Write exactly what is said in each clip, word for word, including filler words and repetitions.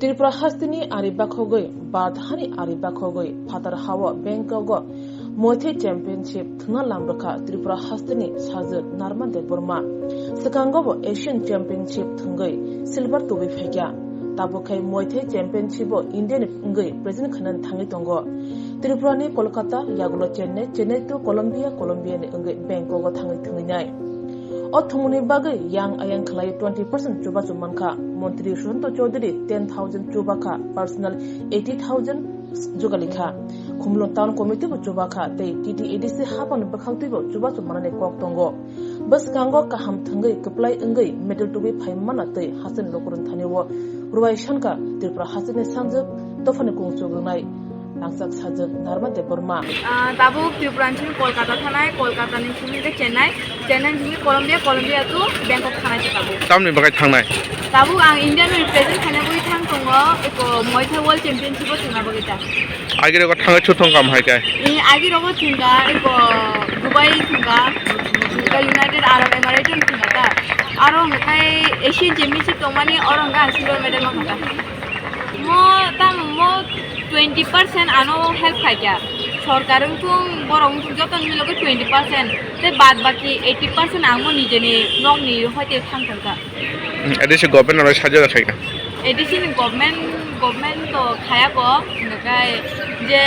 Tripura hasteni ari bakhogwi, Bharat hani ari bakhogwi, phatar hao Bangkok o Muay Thai Championship thwngna lam rwkha Tripura hasteni sajwk Narma Debbarma. Swkango bo Asian Championship thwngwi silver tubui phaikha. Tabuk khai Muay Thai Championship o India ni wngwi present khainani thangwi tongo. Tripura ni Kolkata, yagulo Chennai, Chennai to Colombia, Colombia ni wngwi Bangkok o thangwi thwngwi nai. O thwngmungni bagwi yang ayang khlai twenty percent chubachu mankha. Montri Sushanta Chowdhury ten thousand chubakha, personal eighty thousand jugalikha. Khumulwng Town Committee bo chubakha tei T T A D C hapani bwkhaktwi bo chubachu manani kok tongo. Bwskango kaham thwngwi kwplai wngwi medal tubui phaimana tei hasteni lukurokni thani o rwai sankha Tripura hasteni sanjwk dophani kung chugrwnai. Rangchak sajwk Narma Debbarma. Ah, tabuk Tripura ni simi Kolkata thanai, Kolkata ni simi khe Chennai, Chennai ni simi Colombia, Colombia to Bangkok thanai se tabuk. Tamni bagwi thangnai? Tabuk ang India no represent khaina bagwi thang tongo, eko Muay Thai World Championship o thwngna bagwi ta. Agi rogo thangwi chu thong kam hai kai? Ni agi rogo thwngkha, eko Dubai thwngkha, thwngkha United Arab Emirates thwngkha ta. Aro hwnkhe Asian Championship tongmani oro hwnkhe ang silver medal mankha ta. Mo tamo mo twenty percent ano help khaikha. Sorkar wngthung, borok wngthung, joto ni loge twenty percent. Tei bad baki eighty percent ang mo nijeni nokni hoite thang thangkha. Hmm, A D C government oro sajak khaikha. A D C ni government, government to khaya ko, hwnkhe je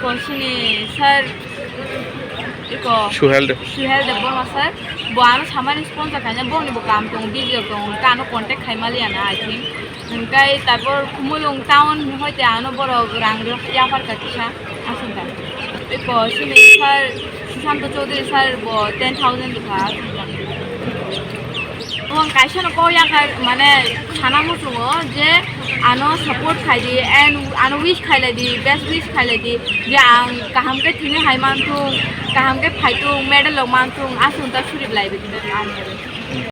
ko sini sir, iko Suhel de. Suhel Debbarma sir, bo ano samani sponsor khaina, boni bo kam tong, busy tong, ta ano contact khai maliya na, I think. Hwnkhe tabor Khumulwng town hoite ano borok rang rw yapar ka kisa aswk da. Eko sini sir Sushanta Chowdhury sir bo ten thousand rwkha aswk da. Omo kaisa no kok yakar mane sana muchungo je ano support khai di and ano wish khai lai di, best wish khai lai di je ang kaham khe thini hai manthung, kaham khe phaitung, medal rok manthung aswk da suri lai bi ani.